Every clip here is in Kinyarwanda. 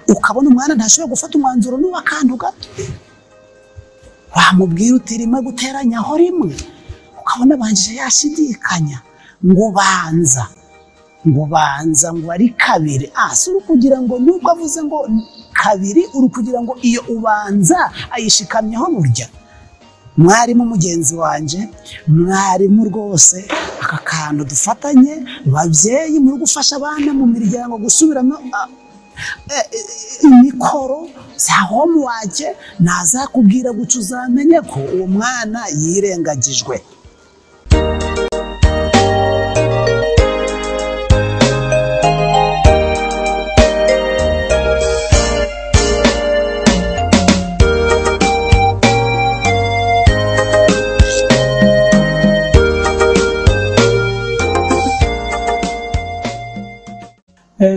Ukabona umwana ntashobora gufata umwanzuro n'uwa kantu gato, wamubwira uti rimwe guteranyaho rimwe, ukabona banjije yashidikanya ngo banza ngo ari kabiri. Si uri kugira ngo nubwo avuze ngo kabiri, uri kugira ngo iyo ubanza ayishikamyeho burya. Mwarimu mugenzi wanje, mwarimu rwose, aka kantu dufatanye babyeyi muri gufasha abana mu miryango gusubiramo imikoro za homework, nazakubwira guca uzamenye ko uwo mwana yirengagijwe.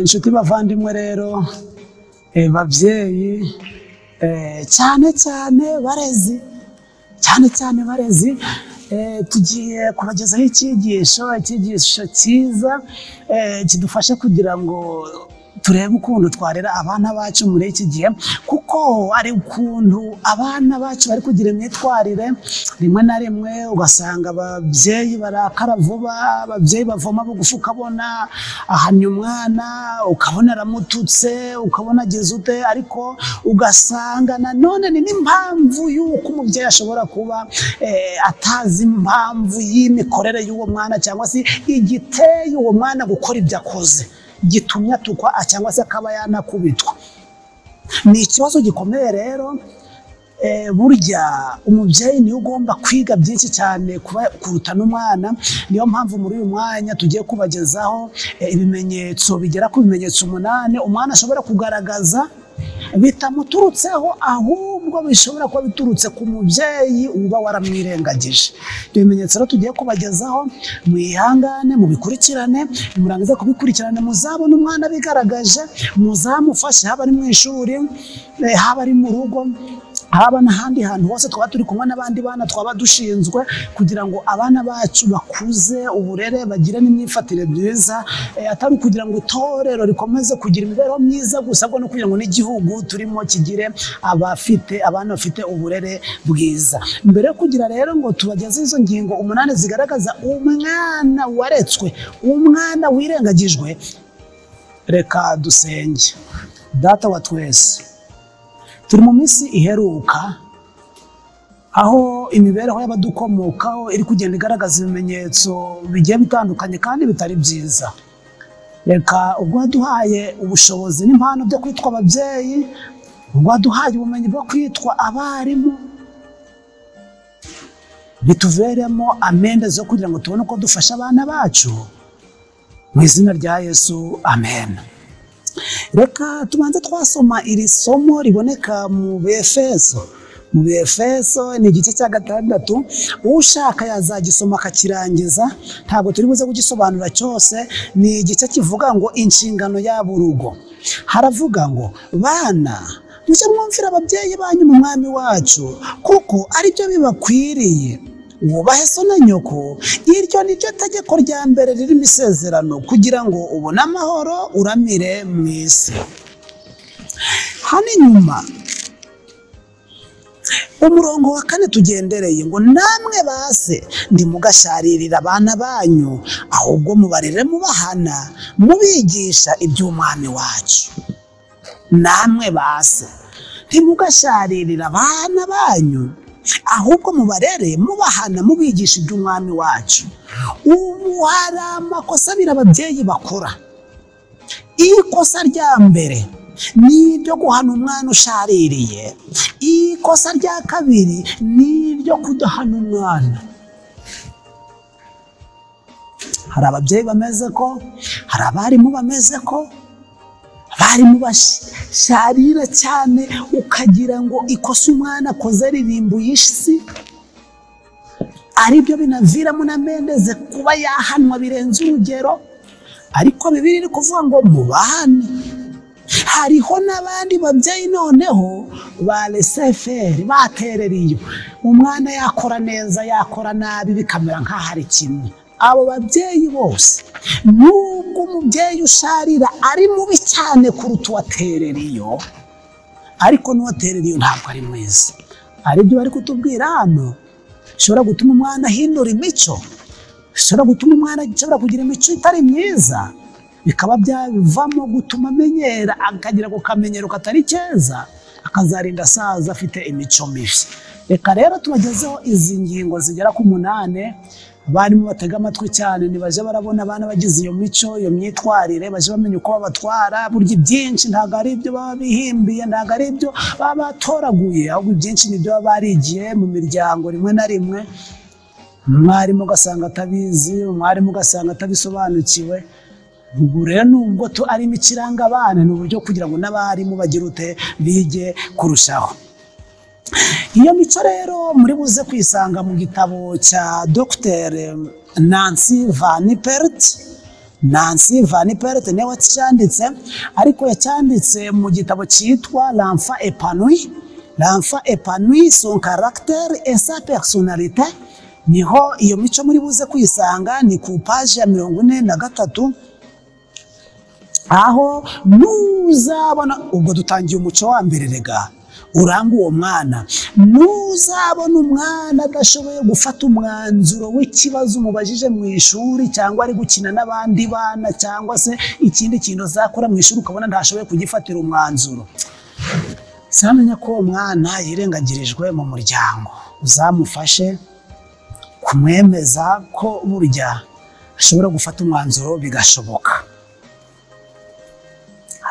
Inshuti bavandimwe rero, babyeyi, cyane cyane barezi, tugiye kubagezaho icyigisho cyiza kidufasha kugira ngo turebe ukuntu twarera abana bacu muri iki gihe, kuko ari ukuntu abana bacu bari kugira imyitwarire rimwe na rimwe ugasanga ababyeyi barakara vuba, ababyeyi bavoma bugufi, ukabona ahamya umwana, ukabona aramututse, ukabona agize ute, ariko ugasanga nanone ni n'impamvu y'uko umubyeyi ashobora kuba atazi impamvu y'imikorere y'uwo mwana, cyangwa se igiteye uwo mwana gukora ibyo akoze gitumye atukwa cyangwa se akaba yanakubitwa. Ni ikibazo gikomeye rero. Burya umubyeyi niwe ugomba kwiga byinshi cyane kuruta n'umwana. Niyo mpamvu muri uyu mwanya tugiye kubagezaho ibimenyetso bigera ku bimenyetso 8 umwana ashobora kugaragaza bitamuturutseho, ahubwo bishobora kuba biturutse ku mubyeyi uba waramwirengagije. Ibyo bimenyetso rero tugiye kubagezaho, mwihangane mubikurikirane, murangiza kubikurikirana muzabona umwana bigaragaje, muzamufashe, haba ari mu ishuri, haba ari mu rugo, haba n'ahandi hantu hose twaba turi kumwe n'abandi bana twaba dushinzwe, kugira ngo abana bacu bakuze uburere, bagire n'imyifatire myiza, atari kugira ngo itorero rikomeze kugira imibereho myiza gusa, ahubwo no kugira ngo n'igihugu turimo kigire abafite abana bafite uburere bwiza. Mbere yo kugira rero ngo tubageze izo ngingo 8 zigaragaza umwana waretswe, umwana wirengagijwe, reka dusenge. Data wa twese, turi mu minsi iheruka aho imibereho y'abadukomokaho iri kugenda igaragaza ibimenyetso bigiye bitandukanye kandi bitari byiza. Reka ubwo waduhaye ubushobozi n'impano byo kwitwa ababyeyi, ubwo waduhaye ubumenyi bwo kwitwa abarimu, bituveremo amende zo kugira ngo tubone uko dufasha abana bacu. Mu izina rya Yesu, amen. Reka tubanze twasoma iri somo riboneka mu Befeso. Mu Befeso ni igice cya 6, ushaka yazagisoma akakirangiza, ntabwo turi buze kugisobanura cyose. Ni igice kivuga ngo inshingano y'aburugo. Haravuga ngo bana, mujye mwumvira ababyeyi banyu mu mwami wacu, kuko ari byo bibakwiriye. Wubahe so na nyoko, iryo ni ryo tegeko rya mbere ririmo isezerano, kugira ngo ubone amahoro uramire mu isi. Hano inyuma umurongo wa 4 tugendereye ngo namwe base ndimugasharirira abana banyu, ahubwo mubarere mubahana, mubigisha iby'umwami wacu. Namwe base ntimugasharirira abana banyu, ahubwo mubarere mubahana, mubigisha iby'umwami wacu. Ubu hari amakosa abiri ababyeyi bakora. Ikosa rya mbere ni iryo guhana umwana ushaririye, ikosa rya kabiri ni iryo kudahana umwana. Hari ababyeyi bameze ko, hari abarimu bameze ko, abarimu basharira cyane ukagira ngo ikosa umwana akoze ririmbuye isi, aribyo binaviramo na mendeze kuba yahanwa birenze urugero. Ariko Bibiliya iri kuvuga ngo mubahane. Hariho n'abandi babyeyi noneho ba laissez-faire, baterera iyo umwana yakora neza yakora nabi bikamera nk'aho ari kimwe. Abo babyeyi bose, nubwo umubyeyi usharira ari mubi cyane kuruta uwaterera iyo, ariko n'uwaterera iyo ntabwo ari mwiza. Aribyo bari kutubwira hano, bishobora gutuma umwana ahindura imico, bishobora gutuma umwana ashobora kugira imico itari myiza, bikaba byavamo gutuma amenyera, akagira ku kamenyero katari keza, akazarinda asaza afite imico mibi. Reka rero tubagezeho izi ngingo zigera ku 8. Abarimu batega amatwi cyane, ntibaje barabona abana bagize iyo mico, iyo myitwarire, baje bamenya uko babatwara. Burya ibyinshi ntabwo ari ibyo baba bihimbiye, ntabwo ari ibyo baba batoraguye, ahubwo ibyinshi ni ibyo baba barigiye mu miryango. Rimwe na rimwe umwarimu ugasanga atabizi, umwarimu ugasanga atabisobanukiwe. Ubu rero nubwo ari imico iranga abana, ni uburyo kugira ngo n'abarimu bagire ute, bige kurushaho. Iyo mico rero muri buze kwisanga mu gitabo cya Dr Nancy Van Pert. Nancy Van Pert niwe wacyanditse, ariko yacyanditse mu gitabo cyitwa L'enfant épanoui. L'enfant épanoui, son caractère et sa personnalité. Niho iyo mico muri buze kwisanga, ni ku paji ya 43, aho nuzabona ubwo dutangiye umuco wa mbere rega uranga uwo mwana. Nuzabona umwana adashoboye gufata umwanzuro w'ikibazo umubajije mu ishuri, cyangwa ari gukina n'abandi bana, cyangwa se ikindi kintu azakora mu ishuri ukabona ntashoboye kugifatira umwanzuro, zamenya ko uwo mwana yirengagirijwe mu muryango. Uzamufashe kumwemeza ko burya ashobora gufata umwanzuro bigashoboka.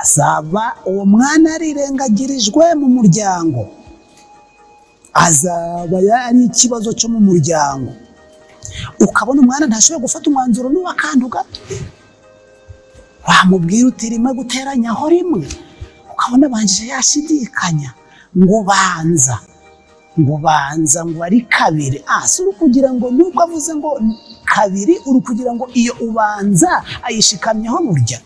Azaba uwo mwana arirengagirijwe mu muryango, azaba ari ikibazo cyo mu muryango. Ukabona umwana ntashobora gufata umwanzuro n'uwakantu gato, wamubwira uti rimwe guteranyaho rimwe, ukabona banjije yashidikanya ngo banza ngo ari kabiri. Si uri kugira ngo nubwo avuze ngo kabiri, uri kugira ngo iyo ubanza ayishikamyeho burya.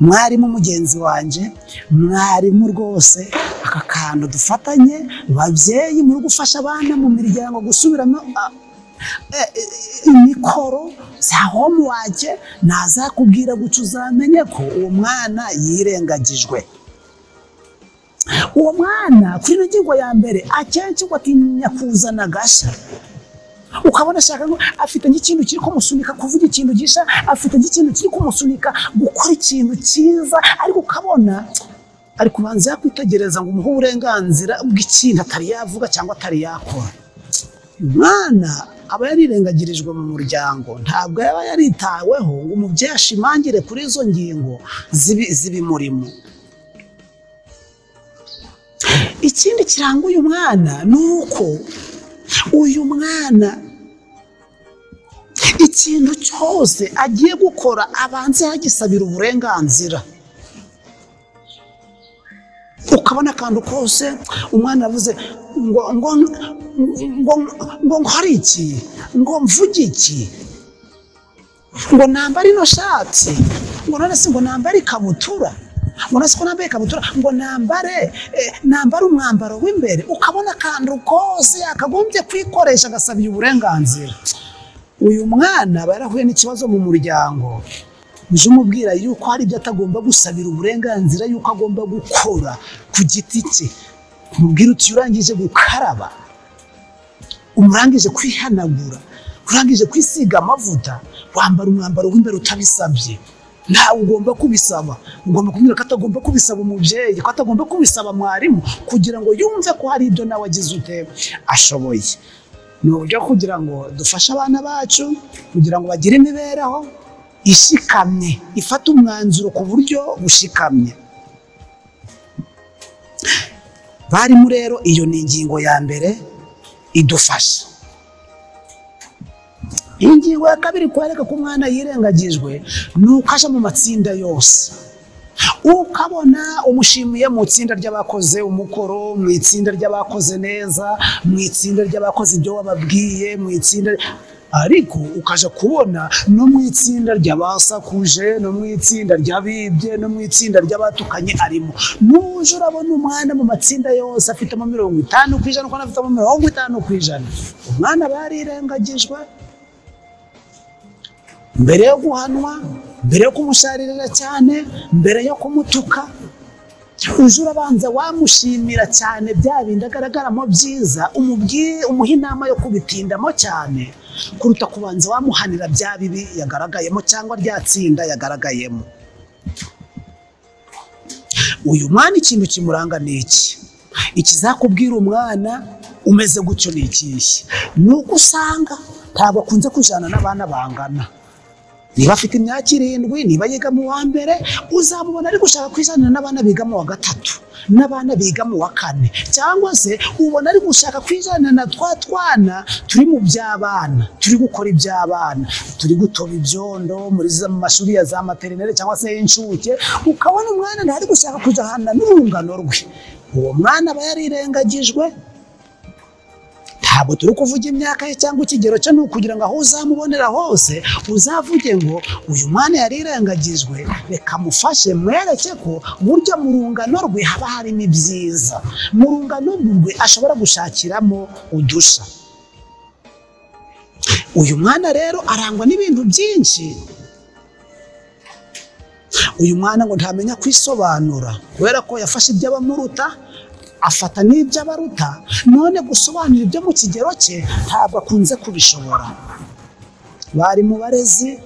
Mwarimu mugenzi wanjye, mwarimu rwose, aka kantu dufatanye babyeyi muri gufasha abana mu miryango gusubiramo imikoro za homework, nazakubwira guca uzamenye ko uwo mwana yirengagijwe. Uwo mwana kuri ino ngingo ya mbere akenshi ngo atinya kuzana agasha, ukabona ashaka ngo afite nk'ikintu kiri kumusunika kuvuga ikintu gisha, afite nk'ikintu kiri kumusunika gukora ikintu cyiza, ariko ukabona ari kubanza yakwitegereza ngo umuhe uburenganzira bw'ikintu atari yavuga cyangwa atari yakora. Umwana aba yarirengagirijwe mu muryango, ntabwo yaba yaritaweho ngo umubyeyi ashimangire kuri izo ngingo z'ibimurimo. Ikindi kiranga uyu mwana ni uko uyu mwana ikintu cyose agiye gukora abanze yagisabira uburenganzira. Ukabona akantu kose umwana avuze ngo ngo ngo ngo nkore iki, ngo mvuge iki, ngo nambare ino shati, ngo none se ngo nambare ikabutura, ngo none se ko nambaye ikabutura, ngo nambare umwambaro w'imbere. Ukabona akantu kose yakagombye kwikoresha agasabira uburenganzira. Uyu mwana aba yarahuye n'ikibazo mu muryango, uje umubwira yuko hari ibyo atagomba gusabira uburenganzira, yuko agomba gukora ku giti cye. Umubwira uti urangije gukaraba, umurangije kwihanagura, urangije kwisiga amavuta, wambara umwambaro w'imbere utabisabye. Ntawe ugomba kubisaba, ugomba kumubwira ko atagomba kubisaba umubyeyi, ko atagomba kubisaba mwarimu, kugira ngo yumve ko hari ibyo nawe agize ute ashoboye. Ni uburyo kugira ngo dufashe abana bacu kugira ngo bagire imibereho ishikamye, ifate umwanzuro ku buryo bushikamye. Barimu rero iyo ni ingingo ya mbere idufasha. Ingingo ya kabiri kwereka ko umwana yirengagijwe ni uko aja mu matsinda yose. Ukabona umushimiye mu itsinda ry'abakoze umukoro, mu itsinda ry'abakoze neza, mu itsinda ry'abakoze ibyo wababwiye, mu itsinda, ariko ukaja kubona no mu itsinda ry'abasakuje, no mu itsinda ry'abibye, no mu itsinda ry'abatukanye arimo. Nuje urabona umwana mu matsinda yose afitemo 50%, uko afitemo 50%. Umwana barirengagijwe. Mbere yo guhanwa, mbere yo kumusharirira cyane, mbere yo kumutuka, uje urabanza wamushimira cyane bya bindi agaragaramo byiza, umuha inama yo kubitindamo cyane kuruta kubanza wamuhanira bya bibi yagaragayemo cyangwa rya tsinda yagaragayemo. Uyu mwana ikintu kimuranga ni iki? Ikizakubwira umwana umeze gutyo ni ikihe? Ni uko usanga ntabwo akunze kujyana n'abana bangana. Niba afite imyaka 7, niba yiga mu wa mbere, uzamubona ari gushaka kwijyanira n'abana biga mu wa 3, n'abana biga mu wa 4, cyangwa se ubona ari gushaka kwijyanira na twa twana turi mu by'abana, turi gukora iby'abana, turi gutoba ibyondo muri za mashuri ya za materinere cyangwa se y'incuke, ukabona umwana ntari gushaka kujyana n'urungano rwe. Uwo mwana aba yarirengagijwe. Ntabwo turi kuvuga imyaka ye cyangwa ikigero cye, ni ukugira ngo aho uzamubonera hose uzavuge ngo uyu mwana yarirengagijwe, reka mufashe mwereke ko burya mu rungano rwe haba harimo ibyiza, mu rungano rwe ashobora gushakiramo udusha. Uyu mwana rero arangwa n'ibintu byinshi. Uyu mwana ngo ntamenya kwisobanura kubera ko yafashe iby'abamuruta, afata n'iby'abaruta, none gusobanura ibyo mu kigero cye ntabwo akunze kubishobora. Bari mu barezi,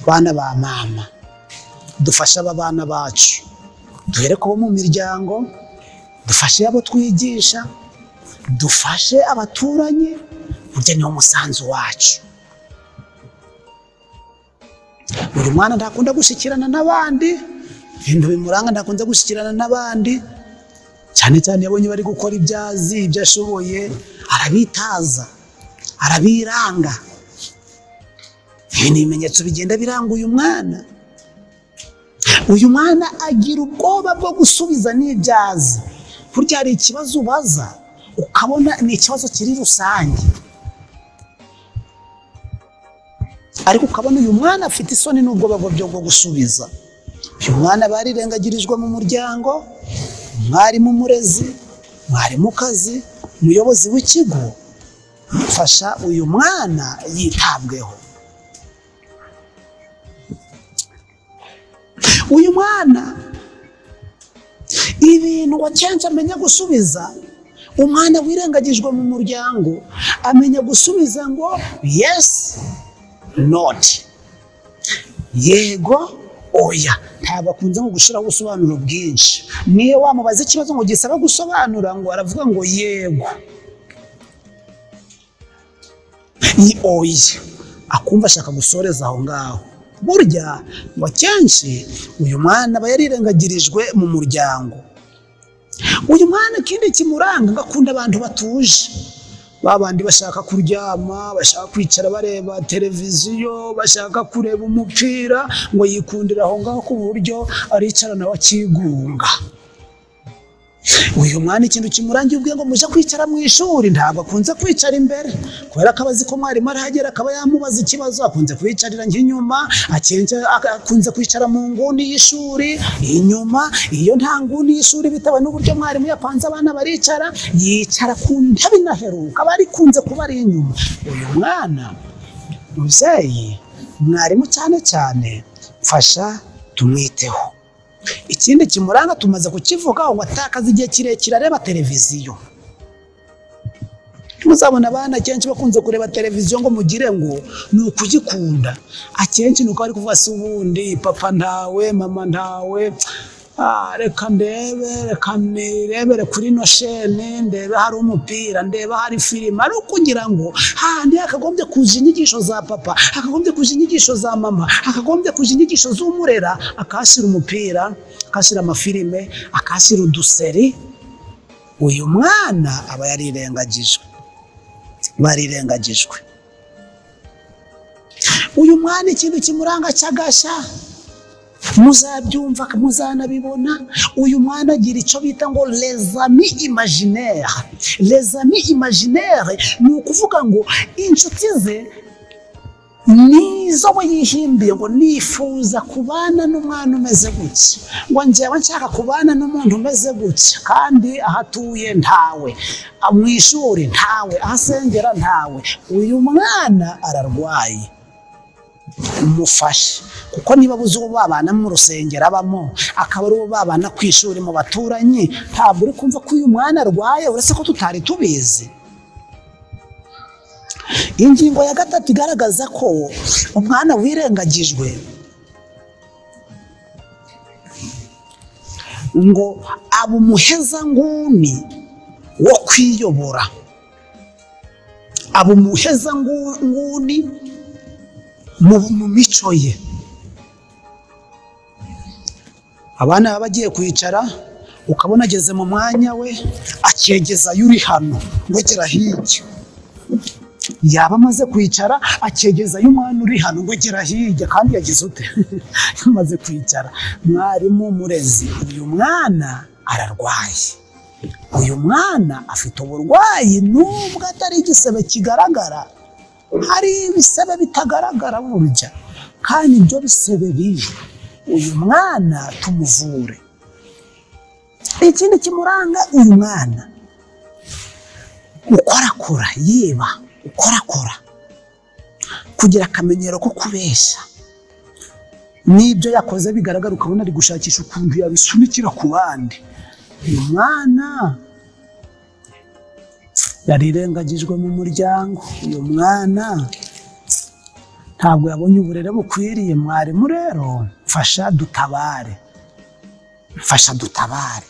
bana ba mama, dufashe aba bana bacu, duhere ko mu miryango, dufashe abo twigisha, dufashe abaturanyi, burya niwo musanzu wacu. Uyu mwana ntakunda gushyikirana n'abandi, ibintu bimuranga ntakunze gushyikirana n'abandi, cyane cyane yabonye bari gukora ibyazi ibyo ashoboye, arabitaza, arabiranga. Ibi ni ibimenyetso bigenda biranga uyu mwana. Uyu mwana agira ubwoba bwo gusubiza n'ibyazi. Burya hari ikibazo ubaza ukabona ni ikibazo kiri rusange, ariko ukabona uyu mwana afite isoni n'ubwoba bwo gusubiza. Uyu mwana barirengagirijwe mu muryango, mwarimu murezi, mwarimukazi, umuyobozi w'ikigo, fasha uyu mwana yitabweho. Uyu mwana ibintu wakenshi amenya gusubiza, umwana wirengagijwe mu muryango amenya gusubiza ngo yes, not, yego, oya. Ntabwo akunze ngo gushiraho ubusobanuro bwinshi. Niyo wamubaza ikibazo ngo gisaba gusobanura, ngo aravuga ngo yego, ni oya, akumva ashaka gusoreza aho ngaho. Burya ngo akenshi uyu mwana aba yarirengagirijwe mu muryango. Uyu mwana ikindi kimuranga ngo akunda abantu batuje, babandi bashaka kuryama, bashaka kwicara bareba televiziyo, bashaka kureba umupira, ngo yikundira aho ngaho ku buryo aricara nawe akigunga. Uyu mwana ikintu kimurangiye ubwe ngo muje kwicara mu ishuri, ntabwo akunze kwicara imbere kubera ko abazi ko mwarimu arahagera akaba yamubaza ikibazo, akunze kwicarira nk'inyuma, akenshi akunze kwicara mu nguni y'ishuri inyuma. Iyo nta nguni y'ishuri bitewe n'uburyo mwarimu yapanze abana baricara, yicara ku ntebe inaheruka, aba arikunze kuba ari inyuma. Uyu mwana, mubyeyi, mwarimu cyane cyane, mfasha tumwiteho. Ikindi kimuranga tumaze kukivuga, ngo atakaza igihe kirekire areba televiziyo. Muzabona abana kenshi bakunze kureba televiziyo ngo mugire ngo ni ukugikunda, akenshi nuko bari kuvuga se ubundi papa ntawe, mama ntawe, reka ndebe, reka nirebere kuri no shene, ndebe hari umupira, ndebe hari filime, ari ukugira ngo handi hakagombye kuja inyigisho za papa, hakagombye kuja inyigisho za mama, hakagombye kuja inyigisho z'umurera, akashyira umupira, akashyira amafilime, akashyira uduseri. Uyu mwana aba yarirengagijwe, barirengagijwe. Uyu mwana ikintu kimuranga cy'agasha, muzabyumva muzanabibona. Uyu mwana agira icyo bita ngo les amis imaginaires. Les amis imaginaires ni ukuvuga ngo inshuti ze nizo we yihimbiye, ngo nifuza kubana n'umwana umeze gutya, ngo njyewe nshaka kubana n'umuntu umeze gutya, kandi ahatuye ntawe, mu ishuri ntawe, ahasengera ntawe. Uyu mwana ararwaye. Mufashe, kuko niba abuze uwo babana mu rusengero abamo, akaba ari uwo babana ku ishuri mu baturanyi, ntabwo uri kumva ko uyu mwana arwaye, uretse ko tutari tubizi. Ingingo ya gatatu igaragaza ko umwana wirengagijwe ngo aba umuhezanguni wo kwiyobora, aba umuhezanguni mu mico ye. Abana baba bagiye kwicara, ukabona ageze mu mwanya we akegezayo uri hano ngo gera hirya, yaba amaze kwicara akegezayo umwana uri hano ngo gera hirya, kandi yagize ute? Amaze kwicara. Mwarimu murezi, uyu mwana ararwaye, uyu mwana afite uburwayi, nubwo atari igisebe kigaragara, hari ibisebe bitagaragara burya, kandi ibyo bisebe bibi, uyu mwana tumuvure. Ikindi kimuranga uyu mwana, ukorakora yiba, ukorakora, kugira akamenyero ko kubeshya, n'ibyo yakoze bigaragara ukabona ari gushakisha ukuntu yabisunikira ku bandi. Uyu mwana yarirengagijwe mu muryango, uyu mwana ntabwo yabonye uburere bukwiriye. Mwarimu rero mfasha dutabare, mfasha dutabare.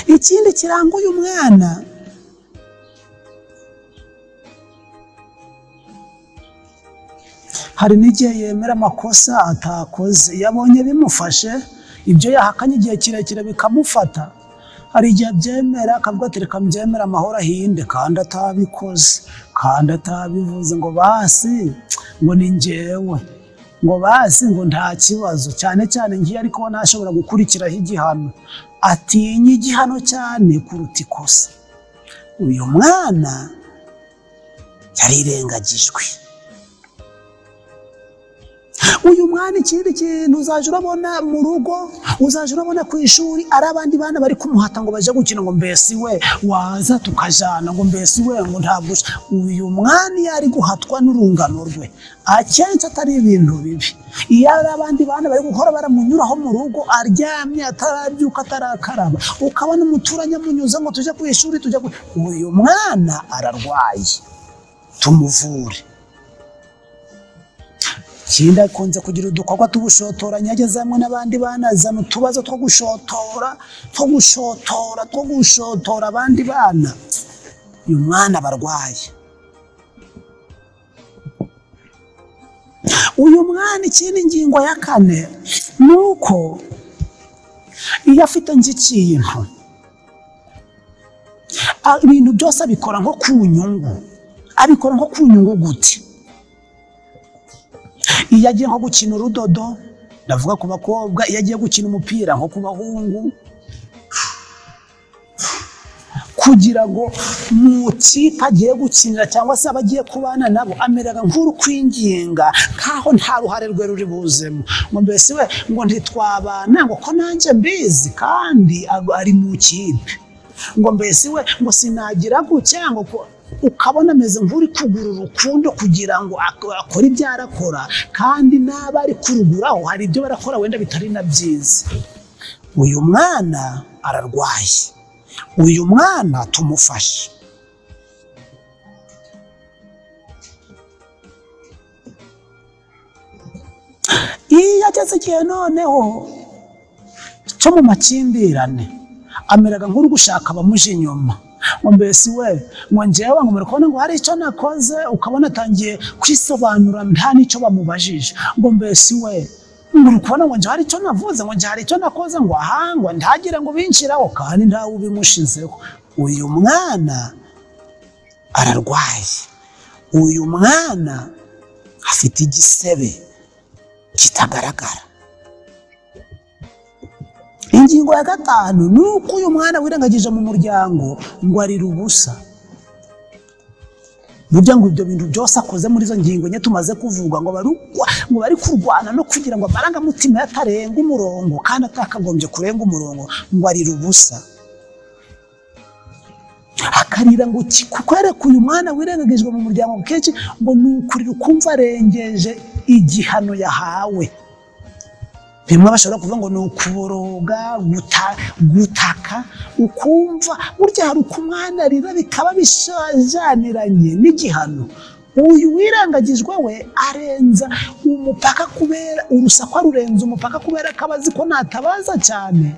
Ikindi kiranga uyu mwana, hari n'igihe yemera amakosa atakoze, yabonye bimufashe, ibyo yahakanye igihe kirekire bikamufata, hari igihe abyemera akavuga ati reka mbyemere amahoro ahinde, kandi atabikoze, kandi atabivuze, ngo basi ngo ni njyewe, ngo basi ngo nta kibazo. Cyane cyane ngiye ariko ntashobora gukurikiraho igihano, atinya igihano cyane kuruta ikosa. Uyu mwana yarirengagijwe. Uyu mwana ikindi kintu uzaje urabona mu rugo, uzaje urabona ku ishuri, ari abandi bana bari kumuhata ngo baje gukina, ngo mbese we waza tukajana, ngo mbese we ngo ntabwo. Uyu mwana iyo ari guhatwa n'urungano rwe, akenshi atari ibintu bibi, iyo ari abandi bana bari guhora baramunyuraho mu rugo aryamye atarabyuka atarakaraba, ukabona umuturanyi amunyuze ngo tujye ku ishuri, tujye ku... Uyu mwana ararwaye, tumuvure. Ikindi akunze kugira udukorwa tw'ubushotoranyi, ageze hamwe n'abandi bana azana utubazo two gushotora, two gushotora, two gushotora abandi bana. Uyu mwana barwaye. Uyu mwana ikindi ngingo ya kane nuko iyo afite nk'ikintu, ibintu byose abikora nko ku nyungu. Abikora nko ku nyungu gute? Iyo agiye nko gukina urudodo, ndavuga ku bakobwa, iyo agiye gukina umupira nko ku bahungu, kugira ngo mu kipe agiye gukinira cyangwa se abagiye kubana nabo ameraga nk'uri kwinginga, nkaho nta ruhare rwe ruri buzemo, ngo mbese we ngo ntitwabana, ngo ko nanjye mbizi kandi ari mu kipe, ngo mbese we ngo sinagira gutya, ngo ukabona ameze nk'uri kugura urukundo kugira ngo akore ibyo arakora, kandi n'aba ari kuruguraho hari ibyo barakora wenda bitari na byiza. Uyu mwana ararwaye, uyu mwana tumufashe. Iyo ageze igihe noneho cyo mu makimbirane, ameraga nk'uri gushaka abamuje inyuma, ngo mbese we ngo njyewe ngo muri kubona ngo hari icyo nakoze, ukabona atangiye kwisobanura nta n'icyo bamubajije, ngo mbese we ngo uri kubona ngo njyewe hari icyo navuze, ngo njye hari icyo nakoze, ngo ahangwa ntagire ngo binshiraho, kandi ntawe ubimushizeho. Uyu mwana ararwaye, uyu mwana afite igisebe kitagaragara. Ingingo ya gatanu ni uko uyu mwana wirengagije mu muryango ngo arira ubusa. Burya ngo ibyo bintu byose akoze muri izo ngingo nye tumaze kuvuga, ngo bari kurwana no kugira ngo amarangamutima yatarenga umurongo, kandi atakagombye kurenga umurongo, ngo arira ubusa. Akarira ngo kukwereka uyu mwana wirengagijwe mu muryango kenshi ngo ni ukurira ukumva arengeje igihano yahawe. Bimwe bashobora kuvuga ngo ni ukuboroga, gutaka, ukumva burya hari uko umwana arira bikaba bishajaniranye n'igihano. Uyu wirengagijwe we arenza umupaka kubera urusaku, arurenza umupaka kubera ko abazi ko natabaza cyane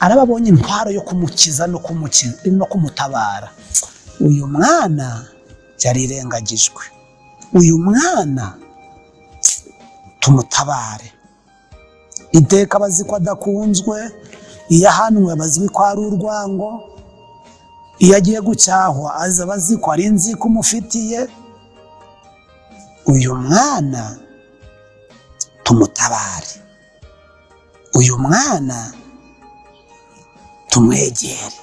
arababonye intwaro yo kumukiza no kumutabara. Uyu mwana yarirengagijwe, uyu mwana tumutabare. Iteka abazi ko adakunzwe, iyo ahanwe abazi ko ari urwango, iyo agiye gucyahwa aza abazi ko ari inzika umufitiye. Uyu mwana tumutabare, uyu mwana tumwegere.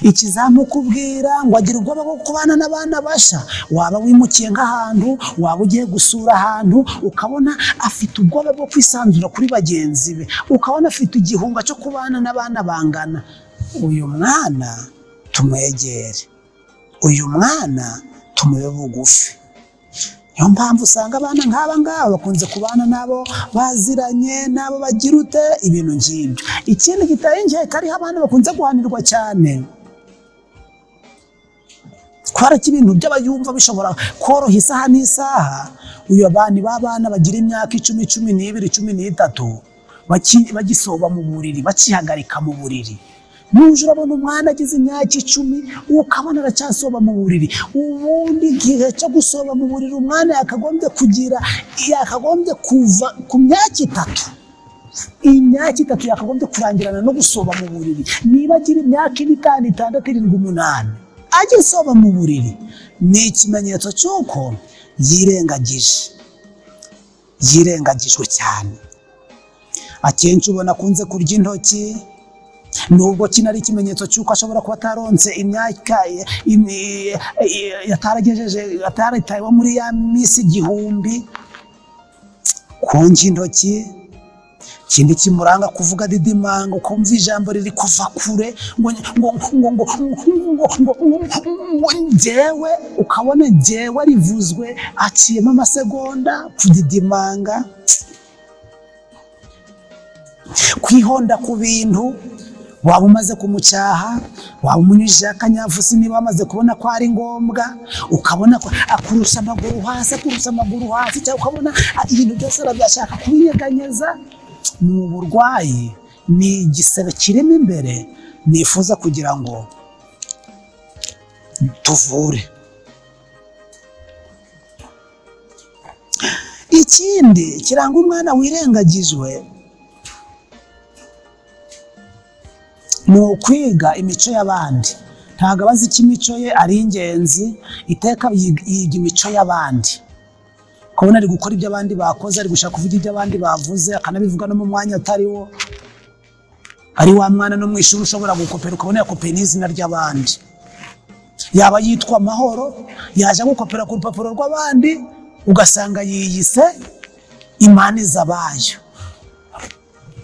Ikizamukubwira ngo agira ubwoba bwo kubana n'abana basha. Waba wimukiye nk'ahantu, waba ugiye gusura ahantu, ukabona afite ubwoba bwo kwisanzura kuri bagenzi be, ukabona afite igihunga cyo kubana n'abana bangana. Uyu mwana tumwegere, uyu mwana tumube bugufi. Niyo mpamvu usanga abana nk'aba ngaba bakunze kubana nabo baziranye, nabo bagira ute ibintu nk'ibyo. Ikindi giteye inkeke, hariho abana bakunze guhanirwa cyane kubera ko ibintu by'abayumva bishobora koroha isaha n'isaha. Uyu abana b'abana bagira imyaka 10, 12, 13 bagisoba mu buriri, bakihagarika mu buriri. Nuje urabona umwana agize imyaka 10 ukabona aracyasoba mu buriri. Ubundi igihe cyo gusoba mu buriri umwana yakagombye kugira, yakagombye kuva ku myaka 3. Imyaka 3 yakagombye kurangirana no gusoba mu buriri. Niba agira imyaka 4, 5, 6, 7, 8 agisoba mu buriri, ni ikimenyetso cy'uko yirengagijwe cyane. Akenshi ubona akunze kurya intoki, nubwo kino ari ikimenyetso cy'uko ashobora kuba ataronse imyaka yataragejeje, ataritayeho muri ya minsi 1000. Konja intoki, ikindi kimuranga kuvuga didimanga, ukumva ijambo riri kuva kure ngo ngo ngo ngo ngo ngo njyewe, ukabona njyewe rivuzwe aciyemo amasegonda, kudidimanga, kwihonda ku bintu. Waba umaze kumucyaha, waba umunyujije akanyafusi, niba wamaze kubona ko ari ngombwa, ukabona ko akurusha amaguru hasi, akurusha amaguru hasi, cyangwa ukabona ibintu byose arabyashaka kubinyeganyeza. Ni uburwayi, ni igisebe kirimo imbere nifuza kugira ngo tuvure. Ikindi kiranga umwana wirengagijwe ni ukwiga imico y'abandi. Ntabwo abazi ko imico ye ari ingenzi, iteka yiga imico y'abandi. Kubona ari gukora ibyo abandi bakoze, ari gushaka kuvuga ibyo abandi bavuze, akanabivuga no mu mwanya atari wo. Ari wa mwana no mu ishuri ushobora gukopera, ukabona yakopeye n'izina ry'abandi. Yaba yitwa Mahoro, yaje gukopera ku rupapuro rw'abandi, ugasanga yiyise Imanizabayo.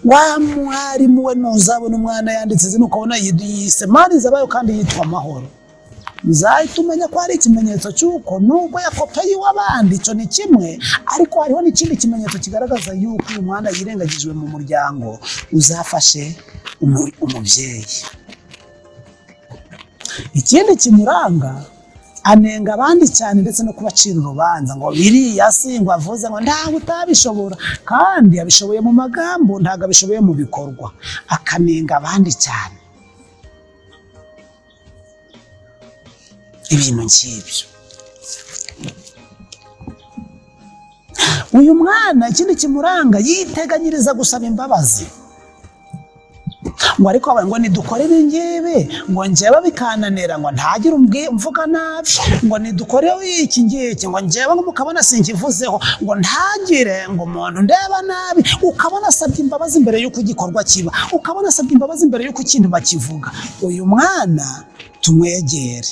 Wa mwarimu we ntuzabona umwana yanditse izina ukabona yiyise Imanizabayo kandi yitwa Mahoro. Muzahita umenya ko hari ikimenyetso cy'uko nubwo yakopeye iw'abandi, icyo ni kimwe, ariko hariho n'ikindi kimenyetso kigaragaza yuko uyu mwana yirengagijwe mu muryango. Uzafashe umubyeyi. Ikindi kimuranga, anenga abandi cyane ndetse no kubacira urubanza, ngo biriya si ngo avuze ngo ntabwo utabishobora, kandi abishoboye mu magambo ntabwo abishoboye mu bikorwa. Akanenga abandi cyane, ibintu nk'ibyo. Uyu mwana ikindi kimuranga, yiteganyiriza gusaba imbabazi. Ngo ariko ngo nidukore ibi ngibi, ngo njyewe bikananira, ngo ntagire mvuga nabi, ngo nidukore iki ngiki, ngo njyewe ngo mukabona sinkivuzeho, ngo ntagire ngo umuntu ndeba nabi. Ukabona asabye imbabazi mbere y'uko igikorwa kiba, ukabona asabye imbabazi mbere y'uko ikintu bakivuga. Uyu mwana tumwegere.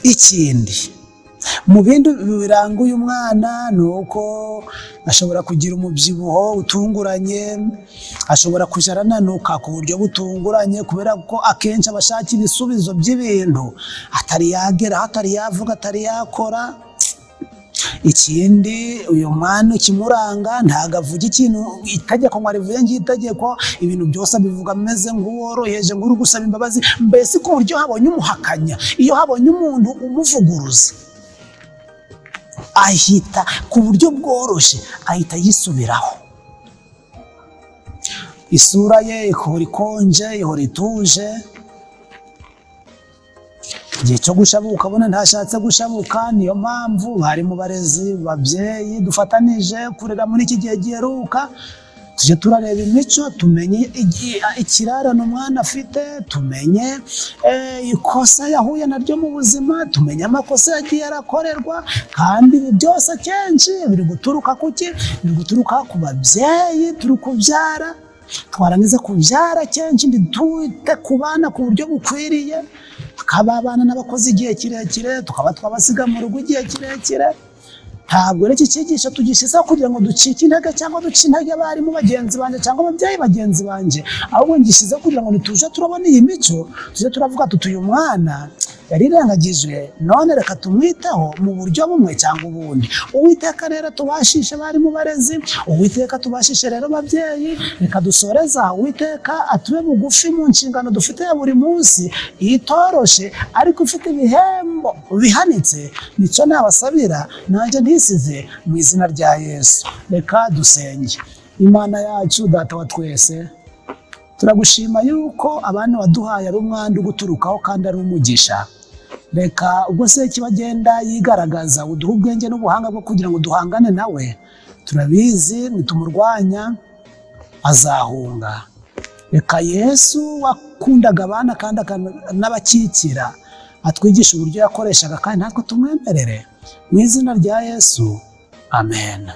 Ikindi Mu bindi biranga uyu mwana ni uko ashobora kugira umubyibuho utunguranye, ashobora kujya arananuka ku buryo butunguranye, kubera ko akenshi aba ashaka ibisubizo by'ibintu atari yageraho, atari yavuga, atari yakora. Ikindi uyu mwana ikimuranga, ntabwo avuga ikintu itegeko ngo arivuye ng'itegeko, ibintu byose abivuga ameze nk'uworoheje, nk'uri gusaba imbabazi, mbese ku buryo habonye umuhakanya, iyo habonye umuntu umuvuguruza ahita ku buryo bworoshye ahita yisubiraho. Isura ye ihora ikonje, ihora ituje. Igihe cyo gushabuka ukabona ntashatse gushabuka. Niyo mpamvu bari mu barezi, babyeyi dufatanije kurera muri iki gihe giheruka, tujye turareba imico, tumenye ikirarano umwana afite, tumenye ikosa yahuye naryo mu buzima, tumenye amakosa yagiye arakorerwa. Kandi ibi byose akenshi biri guturuka kuki? Biri guturuka ku babyeyi turi kubyara. Twarangiza kubyara kenshi ntitwite ku bana ku buryo bukwiriye, tukaba abana n'abakozi igihe kirekire, tukaba twabasiga mu rugo igihe kirekire. Ntabwo rero iki cyigisho tugishyizeho kugira ngo ducike intege cyangwa duce intege abarimu bagenzi banjye cyangwa ababyeyi bagenzi banjye, ahubwo ngishyizeho kugira ngo nituje turabona iyi mico, tujye turavuga tuti uyu mwana yarirengagijwe, none reka tumwiteho mu buryo bumwe cyangwa ubundi. Uwiteka rero tubashishe abarimu barezi, Uwiteka tubashishe rero babyeyi, reka dusoreza Uwiteka atube bugufi mu nshingano dufite ya buri munsi itoroshe ariko ifite ibihembo bihanitse. Nicyo nabasabira nanjye ntisize mu izina rya Yesu. Reka dusenge. Imana yacu, Data wa twese, turagushima yuko abana waduhaye ari umwandu uguturukaho kandi ari umugisha. Reka ubwo se kibagenda yigaragaza, uduhe ubwenge n'ubuhanga bwo kugira ngo duhangane nawe. Turabizi nitumurwanya azahunga. Reka Yesu wakundaga abana kandi akanabakikira atwigisha uburyo yakoreshaga, kandi natwe tumwemerere. Mu izina rya Yesu, amen.